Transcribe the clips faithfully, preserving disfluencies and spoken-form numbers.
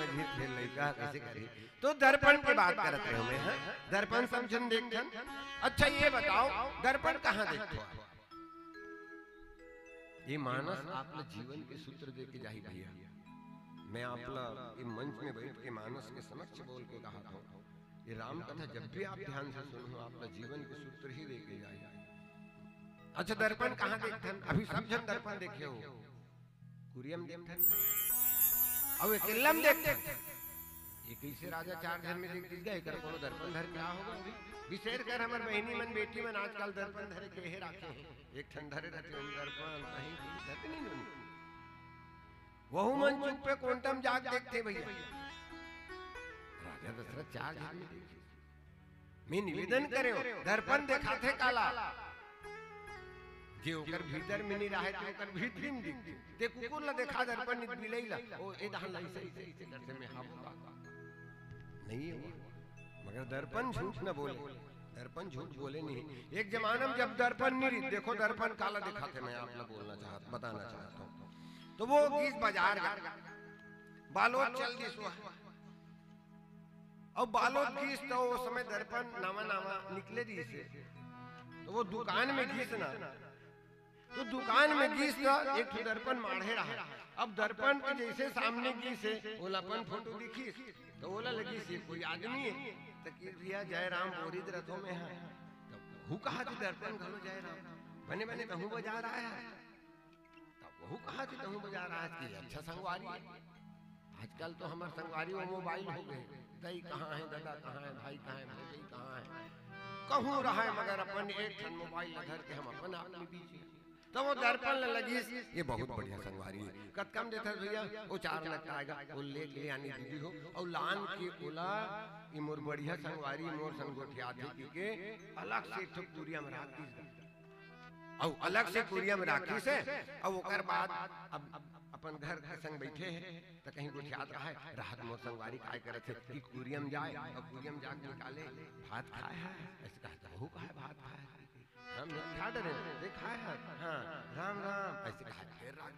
फिर, फिर लइका कइसे करही? तो दर्पण के बात करत रहे मैं, हाँ? दर्पण सब झन देखथन। अच्छा, ये बताओ, दर्पण कहाँ देखथो आप? ये मानस आप ला जीवन के सूत्र दे के जाही भैया। मैं आप ला ये मंच में बैठ के मानस के समक्ष बोल के कहत हूँ, ये राम कथा जब भी आप ध्यान से सुनो, आप ला जीवन के सूत्र ही दे के जाही। अच्छा, दर्पण कहाँ देखथन? अभी सब झन दर्पण देखे हो, कुरिया म देखथन, अउ अकेल्ला म देखथन। ये कइसे राजा चार झन में देख दिस गा, एकर कोनो दर्पण धर के आ होगा? अभी बिसेर कर हमर बहिनी मन, बेटी मन आजकल दर्पण धरे के हे राखे हे। एक ठन धरे रहिथे, ओम दर्पण, कहीं धरते नहीं नोनी। वहू मन चुप पे कोंटा म जाके देखथे भैया। राजा दशरथ चार झन में देखथे। मैं निवेदन करे हूँ, दर्पण देखाथे काला? जे ओकर भीतर में नहीं रहे, ते ओकर भीतरी में दिखथे। ते कुकुर ला देखा दर्पण, नित बिलई ला, ओ, ए दहन ला अइसे, अइसे, अइसे करथे, मैं हावों का? नहीं है वो। मगर दर्पण झूठ न बोले, दर्पण झूठ बोले नहीं। एक जमाना में जब दर्पण नहीं रही, देखो दर्पण काला देखाथे, मैं आप ला बोलना चाहत, बताना चाहत हूँ। तो वो गीस बाजार गा, बालोद चल दिस वो। अउ बालोद गीस तो वो समय दर्पण नवा नवा निकले रहिस हे। तो वो दुकान में गीस ना, तो दुकान में गीस तो एक ठो दर्पण माढ़े रहा। अब दर्पण के जइसे सामने गीस हे, ओला अपन फोटो दिखिस, तो ओला लगिस ये कोई आदमी हे। तो कि भैया जय राम बोरित रथो में है। तो हु कहा कि दर्पण घलो जय राम। बने बने कहूँ बाजार आए हे। तब वहू कहा कि कहूँ बाजार आए हे कि अच्छा संगवारी हे। आजकल तो हमर संगवारी वो मोबाइल हो गए, दई कहाँ हे, ददा कहाँ हे, भाई कहाँ हे, भौजाई कहाँ हे, कहूँ रहे, मगर अपन एक ठन मोबाइल ला धर के हम अपन आप में busy। तो वो दर्पण ला लगिस, ये बहुत बढ़िया संगवारी हे। कतका म देथस भैया? वो चार नगद आएगा, वो ले ले आनी दीदी हो, अउ लान के ओला, ये मोर बढ़िया संगवारी, मोर संग गोठियाथे कहिके अलग से एक ठो कुरिया म राख दिस। अउ अलग से कुरिया म राखिस हे, अउ ओकर बाद अब अपन घर के संग बइठे हे, त कहीं गोठियात रहे, राहत मोर संगवारी काय करत हे कि कुरिया म जाए, अउ कुरिया म जाके निकाले, भात खाए हे, अइसे कहा, त वहू कहा भात खाए हे। हम खा डरे, दे खाए हे, हाँ, राम राम, अइसे कहा, फेर रात।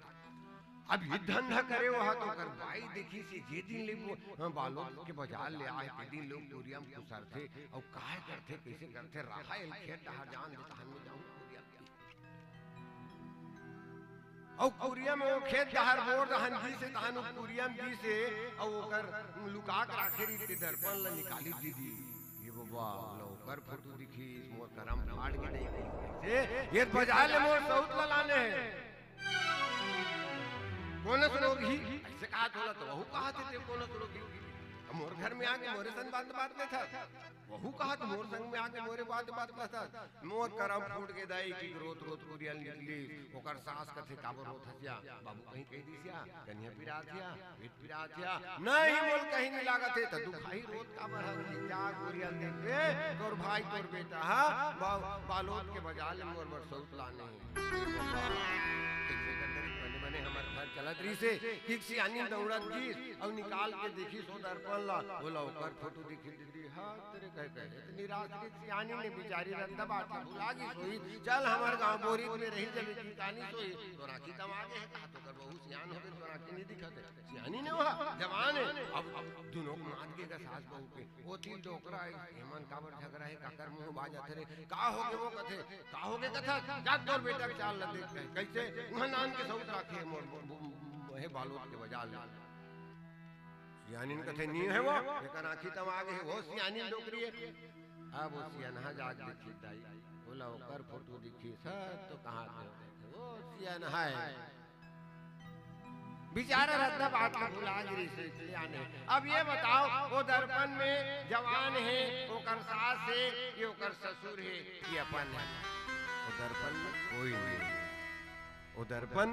अब ये धंधा करे वो हा तो ओकर बाई देखिस हे, जे दिन ले वो, हाँ, बालोद के बाजार ले आए, ते दिन ले वो कुरिया म खुसरथे, अउ काय करथे, कइसे करथे, रहा एल खेत डहर जान दे, तहन में जाऊँ कुरिया म। अउ कुरिया म वो खेत डहर बोर डहन गीस हे, तहन वो कुरिया म गीस हे, अउ ओकर लुका के राखे रहिस ते दर्पण ल निकालिस दीदी। ये बबा, ओला ओकर फोटो दिखिस, मोर करम फाड़ गे नहीं कहिस। ये बाजार ले मोर सउत ल लाने हे। कोन असरोगही? अइसे कहा तोला तो वहू कहा थे, ते कोन असरोगही? अब मोर घर में आके मोरे संग बात, बात नहीं था। वहू कहा तो मोर संग में आके मोरे बात, बात नहीं था। मोर करम फूट गे दाई कि रोत रोत कुरिया ल निकलिस। ओकर सास कथे, "काबर रोत हस या? बाबू कहीं कहि दिस या? कनिहा पिरात या? पेट पिरात या?" "नहीं, मोर कहीं नहीं लागत हे।" "त दुखाही रोत काबर हस?" "जा कुरिया ल देखबे, तोर भाई, तोर बेटा हा बा-, बालोद के बाजार ले मोर बर सउत लाने हे।" कइसे करके बने बने हमर घर चलत रहिस हे, कि सियानी दउड़त गीस अउ निकाल के देखिस ओ दर्पण ला, ओला ओकर फोटो दिखिस। दीदी, हाँ, तेरे कहे कहे, इतनी रात की सियानी ने बिचारी रद्दा बात भुला गई सोई। चल, हमर गाँव बोरित में रही, जब इतनी तानी सोई। तोर आँखी तम आगे हे, कहा तो कर बहू सियान हो गई, तोर आँखी नहीं दिखत हे। सियानी ने वहा, जवान हे। अब, अब दुनों को मात के का सास बहू के। वो तीन डोकरा हे, एमन काबर झगरा हे, काकर मुँह बाज आथे रे, का हो गे वो कथे, का हो गे कथा, जा तोर बेटा के चाल ल देख के। कइसे? उहाँ नान के सउत राखे हे मोर, मोर, मोर, हे बालोद के बाजार ले। सियानिन कथे, "नी हे वो, एकर आँखी तम आगे हे, वो सियानिन डोकरी हे।" अब वो सियनहा जाग दिखिस दाई, ओला ओकर फोटो दिखिस, "हाँ, तो कहाँ थे?" "वो सियनहा हे।" बिचारा रद्दा बात ला भुला गिरिस हे, सियान हे। अब ये बताओ, वो दर्पण में जवान हे, ओकर सास हे, ये ओकर ससुर हे, ये अपन हे। वो दर्पण में कोई नहीं हे। वो दर्पण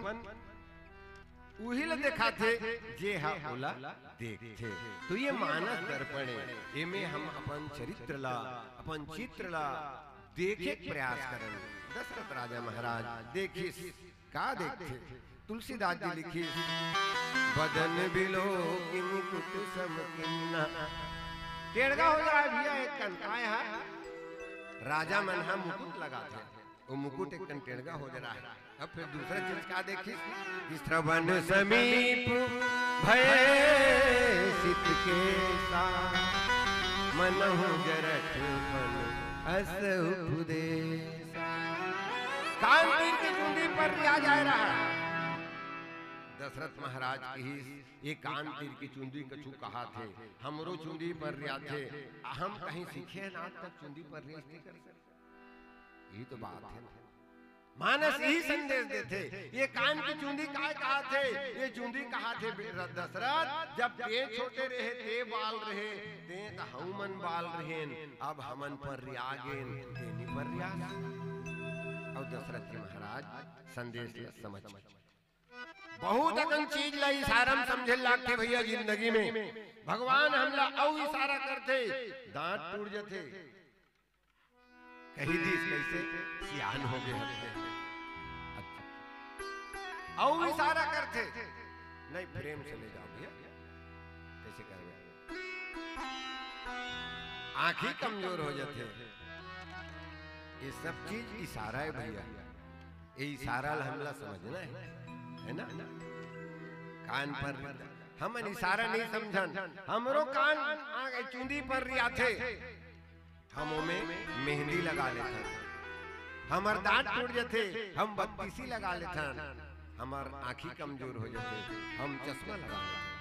उही ला देखाथे, जे हा ओला देखथे। तो ये मानस दर्पण हे, एमे हम अपन चरित्र ला, अपन चित्र ला देखे के प्रयास करन। दशरथ राजा महाराज देखिस, का देखथे? तुलसीदास जी लिखिस, "बदन बिलोकि मुकुट सम किन्ना।" टेड़गा हो जाए भैया एक कन, काय हा? राजा मन हा मुकुट लगाथे। वो मुकुट एक कन टेड़गा हो जा रहा है। अब फिर दूसरा चीज का देखिस? श्रवण समीप भय मनहु जरठ पन अस उपदेश। कान तीर के चुंदी पर रिया जाय रहा। दशरथ महाराज कहिस, "ये कान तीर के चुंदी कछु कहाथे, हमरो चुंदी पर रियाथे, हम कहीं सीखे हन आज तक चुंदी पर रिया कर सके?" यही तो बात हे ना। मानस यही संदेश देथे। ये कान की चुंदी काय कहाथे? ये चुंदी कहाथे, दशरथ, जब तें छोटे रहे, तें बाल रहे, तें त हमन बाल रहेन, अब हमन पर रिया गेन, तें नी पर रिया। अउ दशरथ जी महाराज संदेश ल समझ। बहुत अकन चीज ला इशारा म समझे लागथे भैया जिंदगी में। भगवान हमला अउ इशारा करथे, दांत टूट जथे। कही दीस कइसे? सियान हो गे हवे। अच्छा। अउ इशारा करथे। नहीं, प्रेम से ले जाओ भैया। कइसे करबे? आंखी कमजोर हो जाथे। ये सब चीज इशारा हे भैया। ये इशारा ला हमला समझना हे, हे ना? कान पर हमन इशारा नहीं समझन, हमरो कान आ, चुंदी पर रियाथे। हम ओमे मेहंदी लगा लेथन, हमर दांत टूट जथे, हम बत्तीसी लगा लेथन, हमर आंखी कमजोर हो जथे, हम चश्मा लगा लेथन,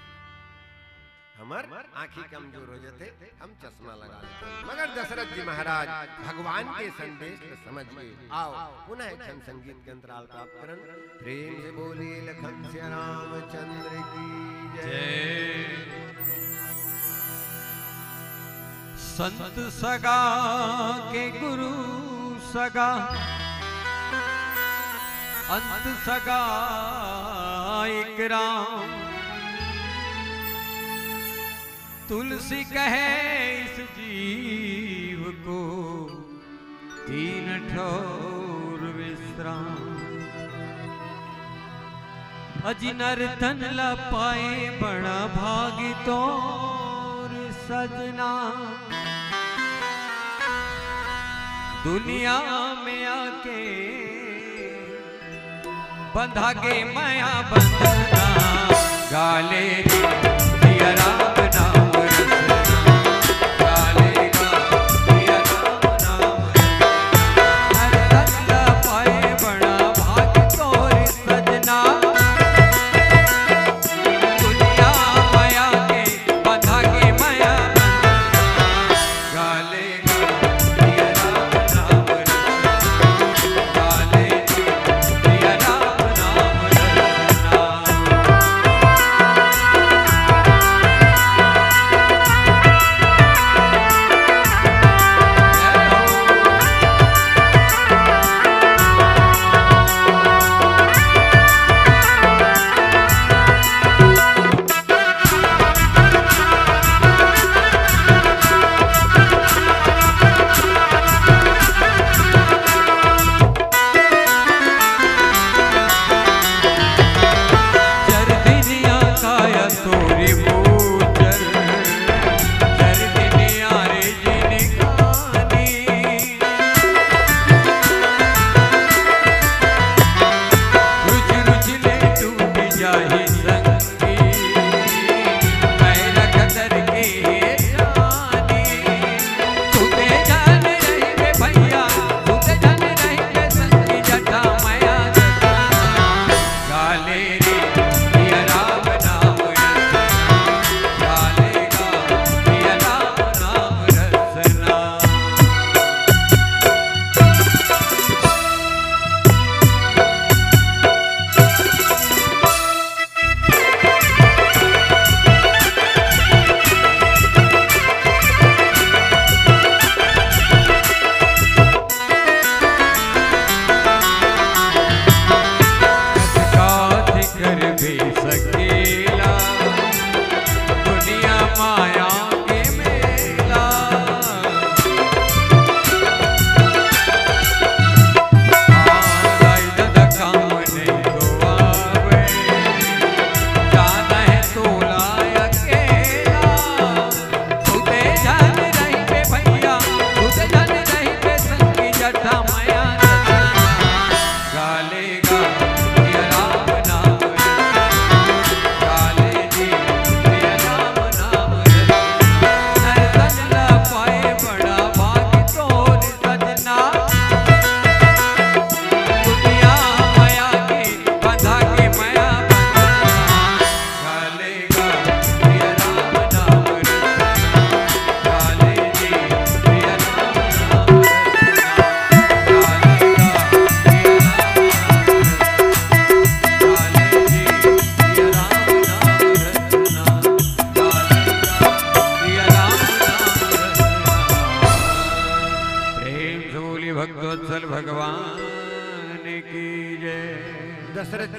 हमर आंखी कमजोर हो जथे, हम चश्मा लगा लेथन। मगर दशरथ जी महाराज भगवान के संदेश ल समझ के आओ, पुनः एक ठन संगीत के अंतराल प्राप्त करन। प्रेम से बोलिए लखन सिया रामचंद्र की जय। जय। संत सगा के गुरु सगा, अंत सगा एक राम। तुलसी कहे इस जीव को, तीन ठौर विश्राम। अजी नर तन ला पाए बड़ा भाग तोर सजना। दुनिया में आके बंधा के मया बंधना, गाले रे जिया राम नाम रसना, गाले गा जिया राम नाम रसना। हर तन ला पाए बड़ा भाग तोर सजना। दुनिया मया के बंधा के मया बंधना, गाले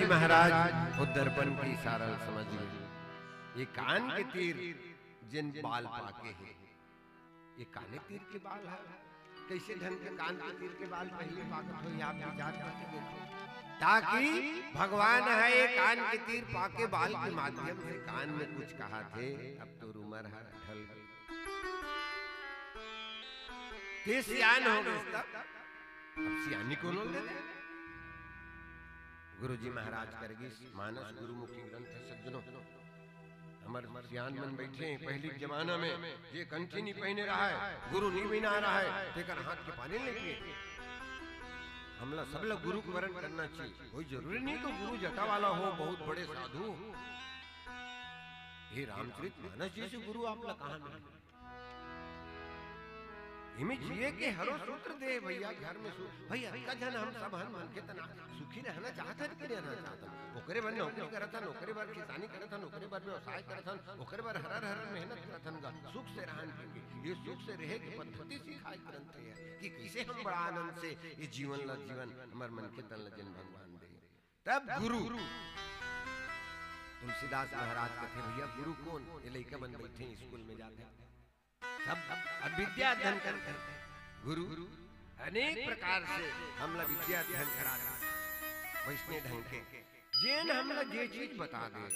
महाराज वो दर्पण के इशारा ल समझ गे। ये कान के तीर जेन बाल पाके हे, ये काने तीर के बाल हे। कइसे ढंग के कान के तीर के बाल पहिली पाकत होही, आप विचार करके देखो। ताकि भगवान ह ये कान के तीर पाके बाल के माध्यम से कान में कुछ कहाथे, अब तोर उमर ह ढल गे। ते सियान हो गे, तब अब सियानी कोनो ल दे दे। गुरु जी महाराज कर गिस मानस गुरुमुखी ग्रंथ हे सज्जनों। हमर सियान मन बइठे हे, पहिली के जमाना में जे कंठी नी पहिने रहय, गुरु नी बना रहय, तेकर हाथ के पानी ले पिए। हमला सबला गुरु के वरण करना चाहिए। कोई जरूरी नहीं तो गुरु जटा वाला हो, बहुत बड़े साधु हो। ये रामचरित मानस जैसे गुरु आपला कहाँ मिले? इमे जिए के हरो सूत्र दे भैया, घर में सु-, भैया, अतका झन हम सब हन मनखे तना सुखी रहना चाहत हन कि नहीं रहना चाहत हन? ओकरे बर नौकरी करत हन, ओकरे बर किसानी करत हन, ओकरे बर व्यवसाय करत हन, ओकरे बर हरर हरर मेहनत करत हन गा, सुख से रहन के। ये सुख से रहे के पद्धति सिखाए ग्रंथ हे कि कइसे हम बड़ा आनंद से ये जीवन ला जीवन हमर मनखे तन ला जेन भगवान दे। तब गुरु तुलसीदास महाराज कथे, भैया गुरु कोन? ये लइका मन बइठे स्कूल में जाथे, सब अब विद्या अध्ययन करथे। गुरु अनेक प्रकार से हमला विद्या अध्ययन करा वैष्णव ढंग के, जेन हमला जे चीज बता दे।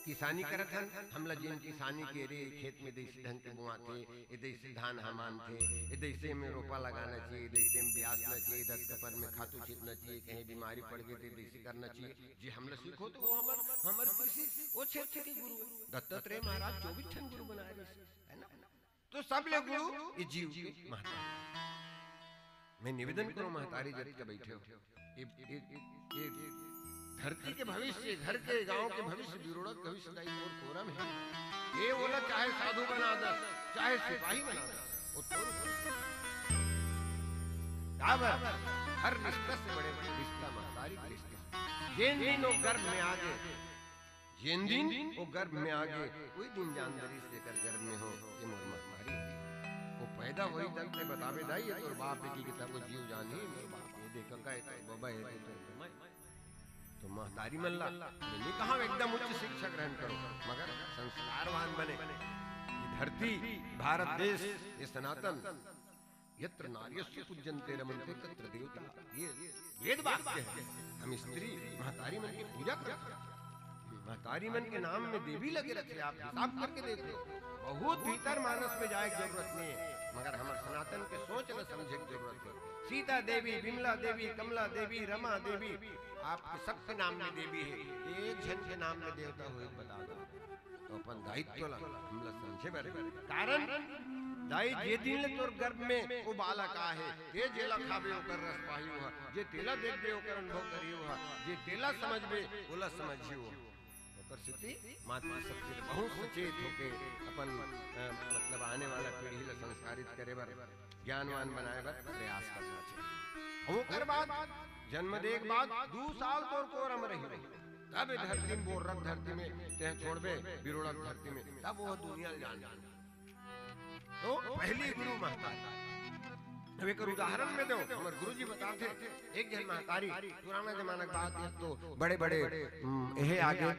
किसानी करत हन, हमला जेन किसानी के रे खेत में देसी ढंग के बोआथे, ए देसी धान ह मानथे, ए देसी में रोपा लगाना चाहिए, ए देसी में बियासना चाहिए, दस कपर में खातू छींचना चाहिए, कहीं बीमारी पड़ गई तो ए देसी करना चाहिए। जे हमला सीखो तो वो हमर, हमर कृषि, वो क्षेत्र के गुरु हे। दत्तात्रेय महाराज चौबीस ठन गुरु बनाए रहिस, है ना? तो सब ले गुरु ये जीव के महतारी। मैं निवेदन करूं महतारी जब के बैठे हो, ये, ये, ये, ये धरती के भविष्य, घर के, गांव के भविष्य, बिरोड़ा के भविष्य का एक और कोरम है। ये बोला चाहे साधु बना दस, चाहे सिपाही बना दस, वो तोर ऊपर। काबर? हर रिश्ता से बड़े बड़े रिश्ता महतारी के रिश्ते। जेन दिन वो गर्भ में आ गए, जेन दिन वो गर्भ में आ गए, वही दिन जान डरिस जेकर गर्भ में हो, ये मोर महतारी। वो पैदा होई तब ते बताबे दाई, ये तोर बाप हे कि तब वो जीव जान ही मोर बाप हे, देख का है, तोर बाबा हे, तोर माई। तो महतारी मन ला, मैं नहीं कहा एकदम उच्च शिक्षा ग्रहण करो, मगर संस्कारवान बने। ये धरती, भारत देश, ये सनातन, यत्र नार्यस्तु पूज्यन्ते रमन्ते तत्र देवता। ये वेद वाक्य है। हम स्त्री महतारी मन के पूजा करत हन। महतारी मन के नाम में देवी लगे रथे, आप हिसाब करके देख लो। बहुत भीतर मानस में जाए के जरूरत नहीं है, मगर हमर सनातन के सोच ल समझे के जरूरत है। सीता देवी, विमला देवी, कमला देवी, रमा देवी, आपके सबके नाम में देवी है। एक झन के नाम में देवता हुए बता दो। तो अपन दायित्व ला हमला समझे बर। कारण दाई जे दिन ले तोर गर्भ में वो बालक आहे, ते जेला खाबे ओकर रस पाही हो, जे तेला देखबे ओकर अनुभव करी हो, जे तेला समझबे ओला समझी हो। ओकर सेती मातृशक्ति ले बहुत सचेत होके अपन, अ, मतलब आने वाला पीढ़ी ला संस्कारित करे बर, ज्ञानवान बनाए बर प्रयास करना चाहिए। अउ ओकर बाद जन्म दे के बाद दू साल तोर कोरा म रही, तब ए धरती में बोर्रा के धरती में तें छोड़बे, बिरोड़ा के धरती में, तब वो दुनिया ल जान जान। तो पहली गुरु महतारी। अब एक उदाहरण में दो, हमर गुरु जी बताते, एक झन महतारी, पुराना जमाना के बात, एक तो बड़े बड़े, हम्म, एहे आगे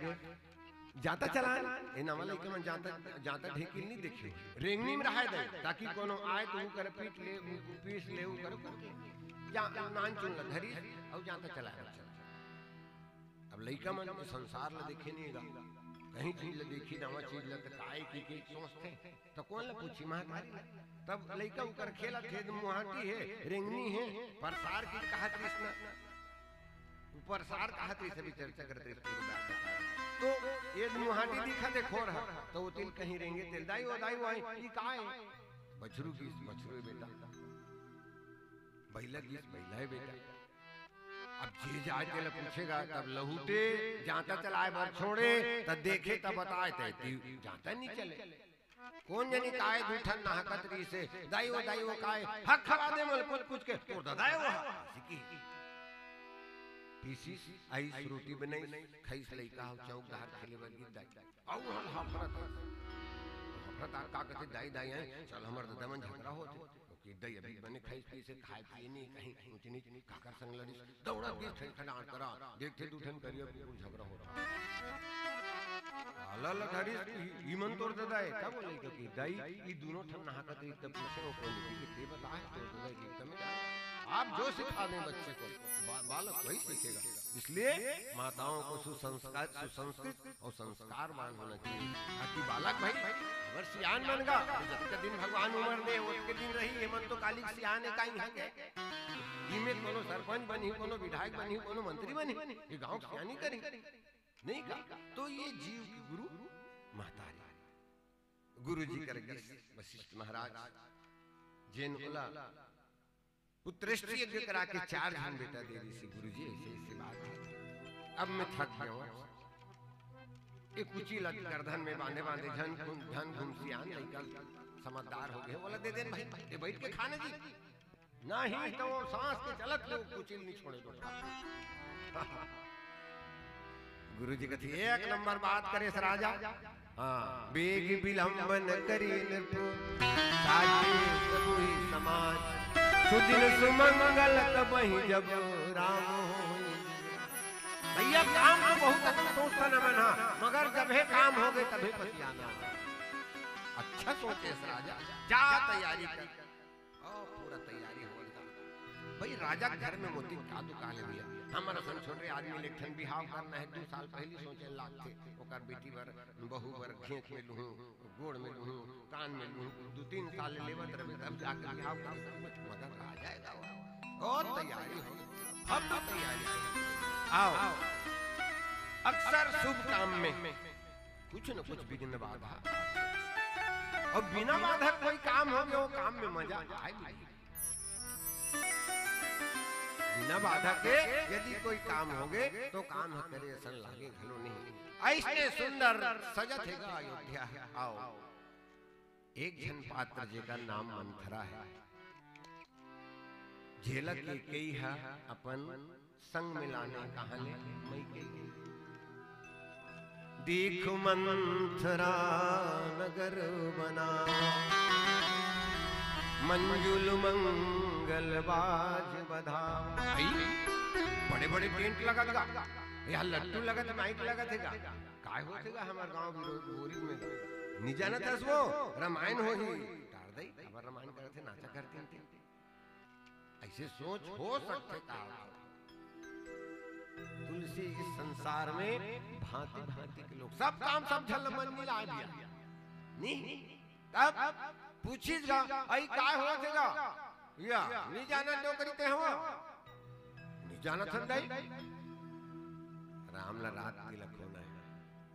जांता चलान, ए नवा लइका मन जांता, जांता ढेंकी नहीं देखियो। रेंगनी में रहाय दे, ताकि कोनो आए तो ऊ कर पीट ले, ऊ पीस ले, ऊ कर, कर ले। जा, नान चुन ल धरी, अउ जांता चलाए। अब लइका मन तो संसार ल देखे नहीं गा, कहीं चीज ल देखी, नवा चीज ल त काय की, की सोचथे, त कोन ल पूछी महतारी ल? तब लइका उकर खेलत हे, मुहाटी हे, रेंगनी हे, परसार की कहत रिस ना। ऊपर सार कहत रहिस, अभी चर्चा करत रहिस पूर्व व्याख्यान। तो ये मुहाटी दिखत हे खोर ह, तो वो तिल कहीं रेंगे तेल, "दाई वो, दाई वो, आई, ई का हे?" बछरू गिस, बछरू हे बेटा। बइला गिस, बइला हे बेटा। अब जे जाए तेला पूछेगा, तब लहुटे, जांता चलाए बर छोड़े, तब देखे, तब बताए, तै ती जांता नहीं चले। कोन जनी काय दू ठन नहकत रहिस हे, "दाई वो, दाई वो काय, हक खवा दे मोला पूछ पूछ के, तोर ददा हे वो हा।" सिकी। पीसिस, आइस, रोटी बनाइस, खाइस, लइका ह चौक डहर खेले बर गिस दाई। अउ हम हफरत हन। हफरत आ का कथे, "दाई, दाई आए, चल हमर ददा मन झगड़ा होथे।" कि दई अभी बने खाइस पीस हे, खाए पिए नहीं, कहीं ऊंच नीच, काकर संग लड़िस, दौड़त गिस, ठेलखा डांट करा, देखथे दू ठन करिया कुकुर झगड़ा हो रहा। आला ल धरिस, ई, ई मन तोर ददा हे, तब बोले कि दई, ई दूनों ठन नहाकत रही, तब पूछे वो कौन, कि ते बता है, तोर ददा हे कि एकदम आप जो सिखा दें बच्चे को, बा-, बालक वही सीखेगा। इसलिए माताओं को सुसंस्कार, सुसंस्कृत और संस्कारवान होना चाहिए, ताकि बालक भाई अगर सियान बन गा, तो जतके दिन भगवान उम्र दे, ओतके दिन रही। ये मन तो काली सियान हे, काई हंगे। इमे कोनो सरपंच बनही, कोनो विधायक बनही, कोनो मंत्री बनही, ये गांव के सियानी करही। नहीं का? तो ये जीव के गुरु महतारी, गुरु जी कर गिस वशिष्ठ महाराज, जेन ओला पुत्रेष्टि यज्ञ करा के चार झन बेटा दे दिस गुरुजी, ऐसे, ऐसे बात है। अब मैं थक गया हूँ। ये कुची लत करधन में बांधे बांधे झन घुम, झन घुम सियान लइका समझदार हो गए, बोला, "दे देन भाई, ये बैठ के खाने जी।" नहीं तो वो सांस के चलत ले वो कुची नहीं छोड़े तो।" गुरु जी कथे, "एक नंबर बात करेस राजा।" हाँ, "बेग विलंब न करी नृप, साजे सब ही समाज, सुदिन सुमंगल तबहि जब राम होई।" भैया, काम तो बहुत अच्छा सोचथन हमन हा, मगर जब हे काम हो गए तभी पछताना। अच्छा सोचेस राजा, जा तैयारी कर। ओ, पूरा तैयारी होवत गा। भाई, राजा के घर में मोती का दुकान है भैया। हमर असन छोटे आदमी ले एक ठन बिहाव करना है, दू साल पहली सोचे लागथे, ओकर बेटी बर, बहू बर घेंच में लूहूं, गोड़ में लूहूं, कान में लूहूं, दू तीन साल ले लेवत रहे, तब जाके बिहाव कर सकबे। मगर राजा हे दावा। ओ, तैयारी हो, अब तो तैयारी। आओ, अक्सर शुभ काम में कुछ न कुछ विघ्न बाधा। और बिना बाधा कोई काम हो गया, वो काम में मजा आए भी नहीं। बिना बाधा के यदि कोई काम हो गए, तो काम ह करे असन लागे घलो नहीं। ऐसने सुंदर सजत हे गा अयोध्या। आओ, एक झन पात्र जेकर नाम मंथरा है, जेला केकई ह अपन संग मिलाने कहाँ ले? मइके। दीख मंथरा नगर बना, मंजुल मंगल बाज बधा। भाई, बड़े-बड़े टेंट लगत गा, यहाँ लट्टू लगत, माइक लगत हे गा। काय होत हे गा हमर गांव बिरो-, बोरी में? नी जानत हस वो? रामायण होही। टार दई, हमर रामायण करत हे, नाचा करत हे। ऐसे सोच हो सकथे का? तुलसी, इस संसार में भांति भांति के लोग, सब काम सब झन मन मिला दिया। नहीं, तब पूछिस गा, "अई काय होत हे गा?" या, "नी जानत डोकरी ते हवा।" "नी जानत हन दाई।" राम ला रात तिलक होना है।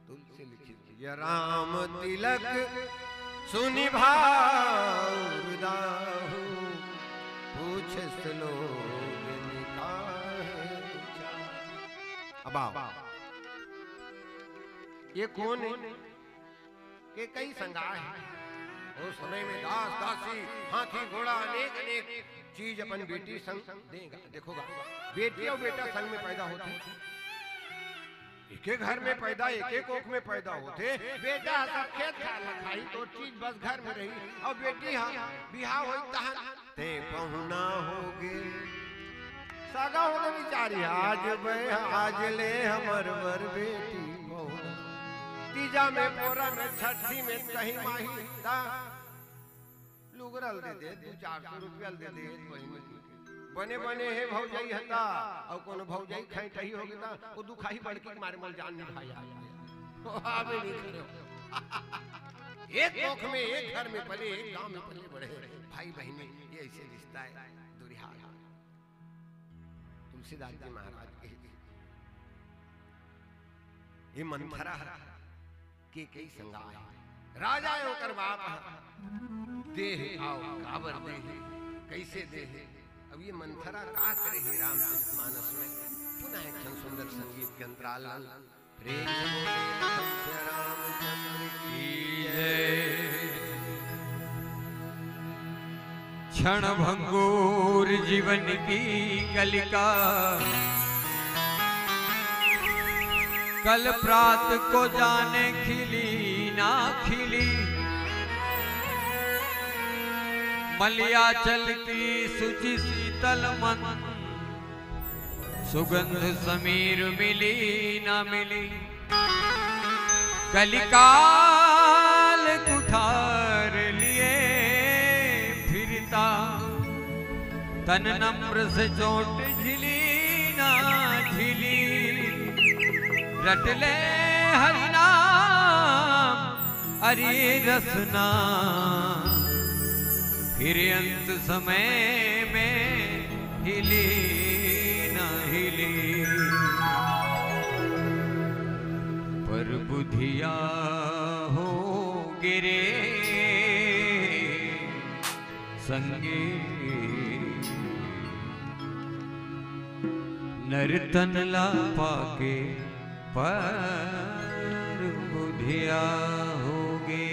तुलसी लिखिस, "या राम तिलक सुनि भाव उरदाहु, पूछस लोग निकाहे चार।" अब आओ, ये कौन है? केकई संगा हे। ओ समय में दास, दासी, हाथी, घोड़ा, अनेक, अनेक चीज अपन बेटी संग देगा। देखो गा, बेटी अउ बेटा संग में पैदा होथे। एके घर में पैदा, एके कोख में पैदा होथे। बेटा ह सब खेत खार ल खाही, तोर चीज बस घर में रही, अउ बेटी ह बिहाव होई तहन ते पहुना होगे। सगा होगे बिचारी, आज बे, आज ले हमर बर बेटी पहुना। तीजा में, पोरा में, छठी में, कहीं माही ता लुगरा ल दे दे, दू चार सौ रुपया ल दे दे, बहिनी। बने बने हे भौजाई हता, अउ कोनो भौजाई खैंटही होगे ता, ओ दुखाही बड़की के मारे मोर जान निभाया। ओ आवे नहीं करे। एक कोख में, एक घर में पले, एक गांव में पले बड़े भाई बहिनी, ये ऐसे रिश्ता है, दुरिहार। तुलसीदास जी महाराज के ये मंथरा ह केकई संगा हे। राजा हे ओकर बाप ह। दे हे, आओ, काबर दे हे, कइसे दे हे? अब ये मंथरा का करे हे रामचरित मानस में? पुनः एक ठन सुंदर संगीत के अंतराल। प्रेम से बोले लखन सिया रामचंद्र की जय। क्षण भंगुर जीवन की कलिका, कल प्रात को जाने खिली ना खिली। मलयाचल की शुचि शीतल मन, सुगंध समीर मिली ना मिली। कलिकाल कुठार लिए फिरता, तन नम्र से चोट झिली ना झिली। रट ले हरि नाम अरे रसना, फिर अंत समय में हिली ना हिली। पर बुधिया हो गिरे संगी, नर तन ला पाके पर बुधिया होगे।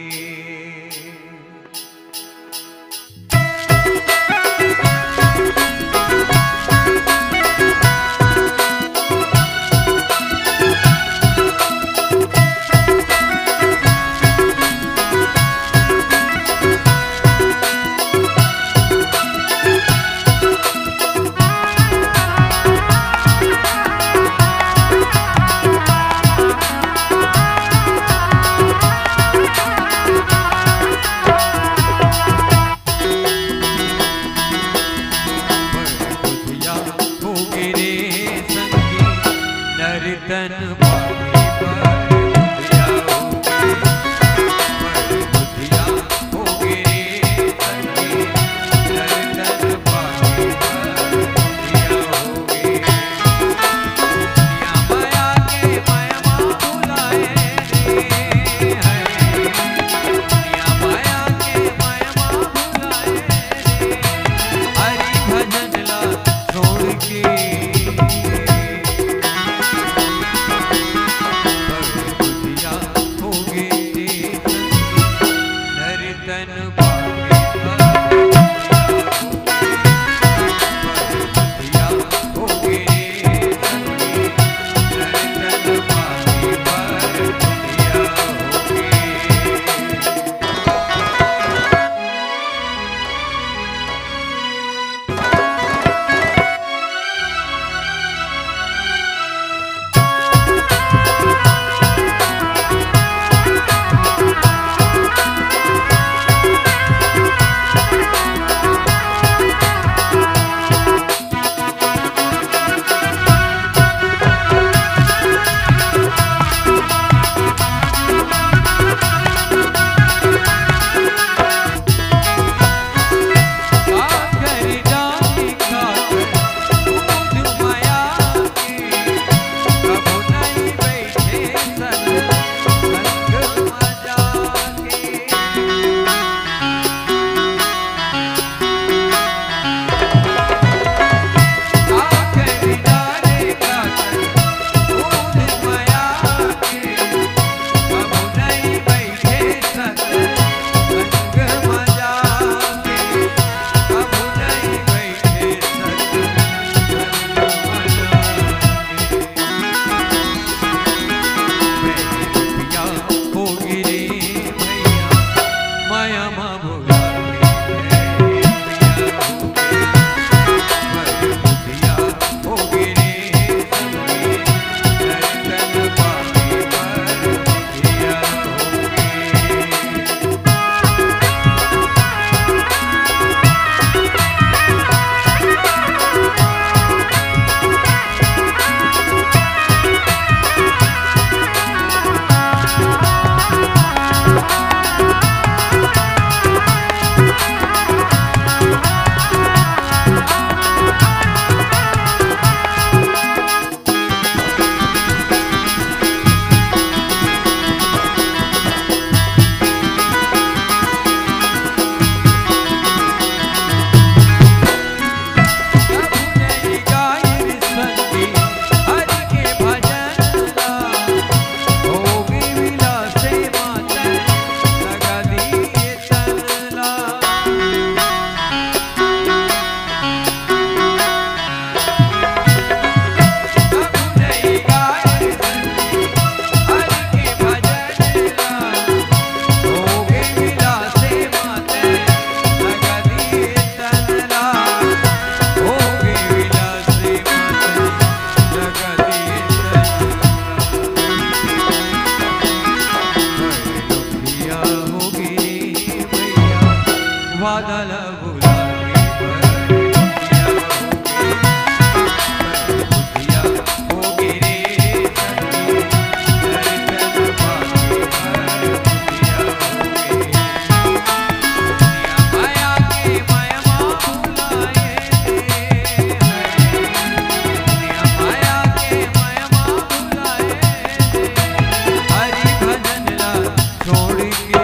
बादल बुला के बरतिया हो गे, बरतिया हो गे रे सखी, दर्शन पाके बरतिया हो गे। दुनिया माया के महिमा भुलाए दे, दुनिया माया के महिमा भुलाए दे, हरि भजन ला छोड़ के।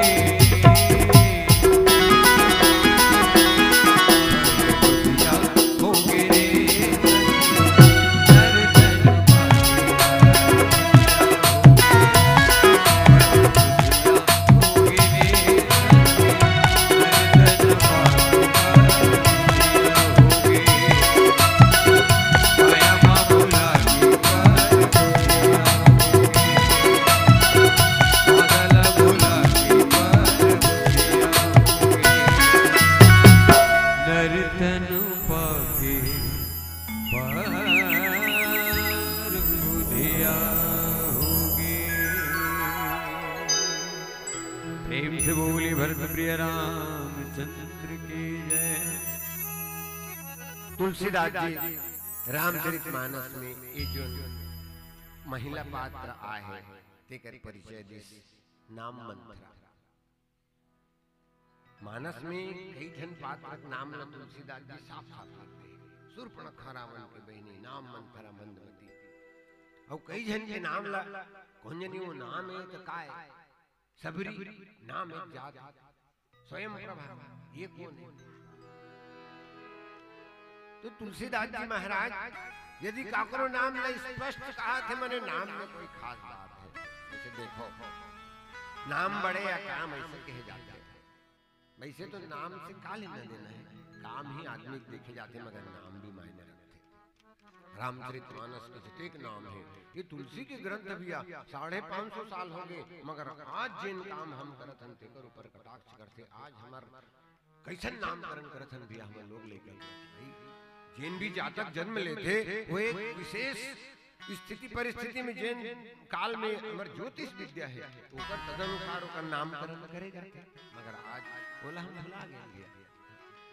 नर्तन पाके पार बुधिया होगे। प्रेम से बोली भरत प्रिय रामचंद्र की जय। तुलसीदास जी रामचरित मानस में ये जो महिला पात्र आए हैं, तेकर परिचय दिस नाम मंथरा। मानस में कई झन पात्र के नाम ला तुलसीदास जी साफ साफ लिख दे। सूर्पणखा रावण के बहिनी, नाम मंथरा मंदमती। अउ कई झन के नाम ला कोन जनी वो नाम है तो का है? सबरी नाम है जात, स्वयं प्रभा, ये कौन है? तो तुलसीदास जी महाराज यदि काकरो नाम ला स्पष्ट कहा थे, मने नाम में कोई खास बात है। जैसे देखो, नाम बड़े या काम ऐसे कहे जाते हैं। वैसे तो नाम से का लेना देना है, काम ही आदमी के देखे जाते, मगर नाम भी मायने रखते। रामचरित मानस के जतेक नाम है, ये तुलसी के ग्रंथ भैया, साढ़े पाँच सौ साल हो गए, मगर आज जेन काम हम करत हन, तेकर ऊपर कटाक्ष करते। आज हमर कैसन नामकरण करत हन भैया, हमर लोग लेकर भाई, जेन भी जातक जन्म लेथे, वो एक विशेष स्थिति परिस्थिति में जेन काल में हमर ज्योतिष विद्या है, ओकर तदनुसार ओकर नामकरण करे जाथे। मगर आज ओला हम भुला गए भैया।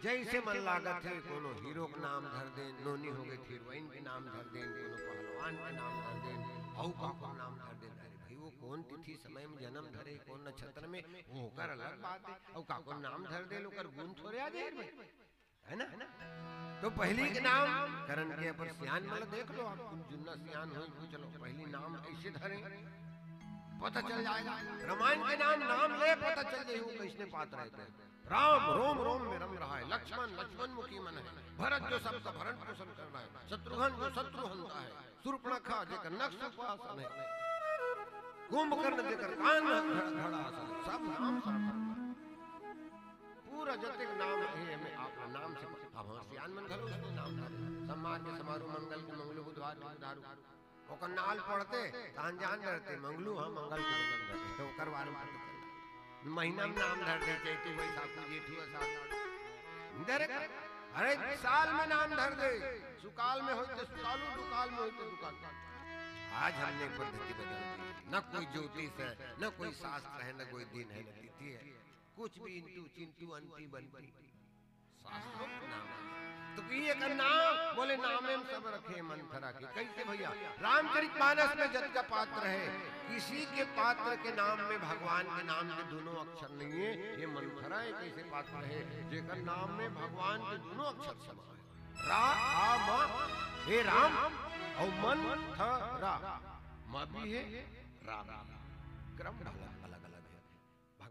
जैसे मन लागत है, कोनो हीरो के नाम धर देन, नोनी हो गई हीरोइन के नाम धर देन, कोनो पहलवान के नाम धर देन, अउ काकर नाम धर देन। अरे भाई, वो कौन तिथि समय में जन्म धरे, कौन नक्षत्र में, वो ओकर अलग बात है। अउ काकर नाम धर दे, ओकर गुण थोड़े आ जाए भाई, है ना? तो पहली के नाम करन के अपन सियान मन देख लो, आप जुन्ना सियान हो, पूछ लो, पहली नाम ऐसे धरे, पता चल जाएगा। रामायण के नाम, नाम ले, पता चल जाए वो कैसने पात्र रहते हैं। राम रोम रोम में रम रहा है, लक्ष्मण लक्ष्मण मुखी मन है, भरत जो सबका भरण पोषण करना है, शत्रुघ्न जो शत्रु हंता है, सूर्पणखा जेकर नक्ष उपासन है, कुंभकर्ण जेकर कान घड़ा आसन है, सब नाम सार्थक है। पूरा जतेक नाम है, हमें आप नाम से, अब हम सियान मन घलो उसको नाम धरे। सम्मान के समारोह, मंगल के मंगलू, बुधवार के बुधारू। ओकर नाल पढ़ते, तहन जान रहते, मंगलू, हाँ, मंगल के मंगल रहते, तो ओकर बारे में पता चले। महीना में नाम धर दे, चैतू, बैसाखू, जेठू, असाढ़। धरे का? अरे, साल में नाम धर दे, सुकाल में होई तो सुकालू, दुकाल में होई तो दुकालू। आज हमने पद्धति बदल दी, न कोई ज्योतिष है, न कोई शास्त्र है, न कोई दिन है, न तिथि है, कुछ भी इंतु चिंतु अंति बंति। शास्त्रोक्त नाम। तो ये का नाम बोले, नामे में सब रखे मंथरा के। कैसे भैया? रामचरित मानस में जतका पात्र है, किसी के पात्र के नाम में भगवान के नाम के दोनों अक्षर नहीं है। ये मंथरा एक ऐसे पात्र है जेकर नाम में भगवान के दोनों अक्षर समा है। रा, आ, मा, हे राम, और मंथरा, मा भी है, राम। क्रम भला।